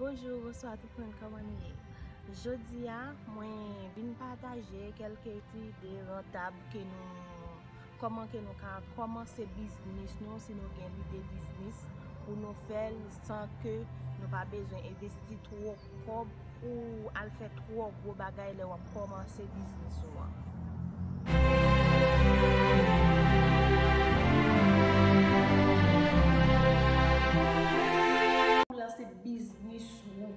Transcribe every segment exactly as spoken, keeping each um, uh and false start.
Bonjou, bonswa tout moun, kòman nou ye? Jodi a, mwen vin pataje kèlke ti ide rantab ke nou, kòman ke nou ka kòmanse biznis nou, si nou gen lide biznis pou nou fè l san ke nou pa bezwen envesti twò kòb ou al fè twò gwo bagay lè w ap kòmanse biznis ou an. Pou lanse biznis ou.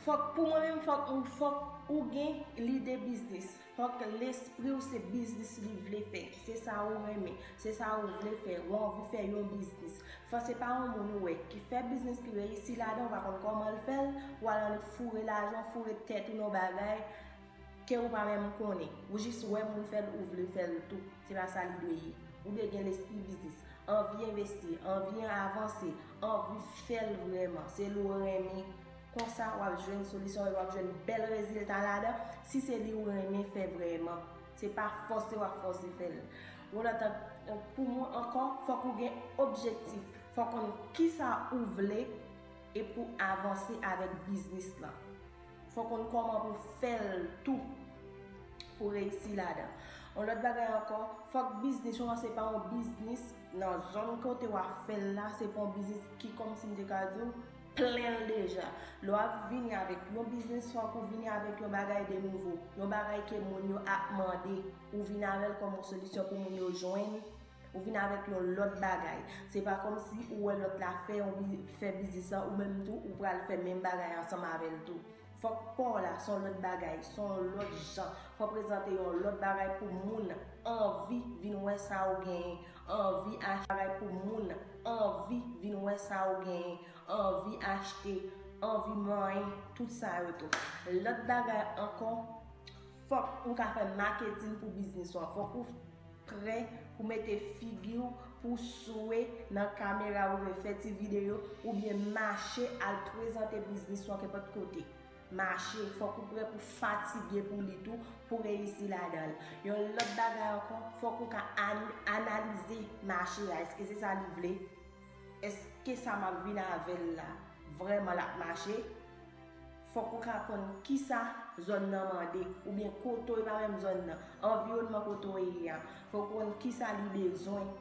Fòk, pou mwen menm, fòk, fòk ou gen lide biznis. Fòk lespri w se biznis li vle fè. Se sa ou renmen, se sa ou vle fè. Ou anvi fè yon biznis. Fò se pa yon moun ou wè ki fè biznis, ki reyisi ladan, ou pa konn kòman l fè l, ou al annik foure lajan, foure tèt ou nan bagay ke ou pa menm konnen. Ou jis wè moun fè l, ou vle fè l tou. Se pa sa li dwe ye. Ou dwe gen lespri biznis, anvi envesti, anvi avanse, anvi fè l vrèman. Se li w renmen. Konsa, w ap jwenn solisyon e w ap jwenn bèl rezilta ladan si se li ou renmen fè vrèman. Se pa fòse w ap fòse fè l. Yon lòt, pou mwen ankò, fòk ou gen objektif. Fòk konn kisa ou vle e pou avanse avèk biznis lan. Fòk konn kòman pou fè l tou pou reyisi ladan. Yon lòt bagay ankò, fòk biznis ou an se pa yon biznis nan zòn kote w ap fè l la, se pa yon biznis ki kòmsi m te ka di w plen l deja. Lè w ap vini avèk yon biznis, fòk ou vini avèk yon bagay de nouvo, yon bagay ke moun yo ap mande, ou vin avè l kòm yon solisyon pou moun yo jwenn, ou vin avèk yon lòt bagay. Se pa kòmsi ou wè lòt la fè yon bi-, fè biznis lan, ou menm tou, ou pral fè menm bagay ansanm avè l tou. Fòk pa w la, se yon lòt bagay, se yon lòt jan. Fò prezante yon lòt bagay pou moun anvi vin wè sa ou genyen, anvi achte bagay pou moun anvi vin wè sa ou genyen, anvi achte, anvi manyen, tout sa yo tou. Lòt bagay ankò, fòk ou ka fè maketin pou biznis ou an. Fòk ou prè pou mete figi w, pou swe nan kamera oubyen fè ti videyo, oubyen mache al prezante biznis ou an kenpòt kote. Mache, fòk ou prè pou fatige pou li tou, pou reyisi ladan l. Yon lòt bagay ankò, fòk ou ka an-, analize mache a. Èske se sa li vle? Èske sa m ap vin avè l la, vrèman l ap mache? Fòk ou ka konn kisa zòn nan mande, oubyen kote w ye, pa menm zòn nan, anviwònman kote w ye a. Fòk ou konn kisa li bezwen.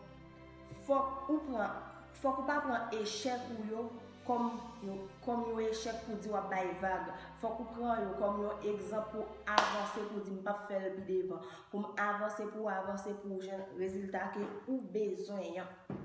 Fòk ou pran, fòk ou pa pran echèk ou yo kòm yon, kòm yon echèk pou di w ap bay vag. Fòk ou pran yo kòm yon egzanp pou avanse, pou di m p ap fè l pi devan. Pou m avanse, pou w avanse, pou w jwenn rezilta ke ou bezwen an.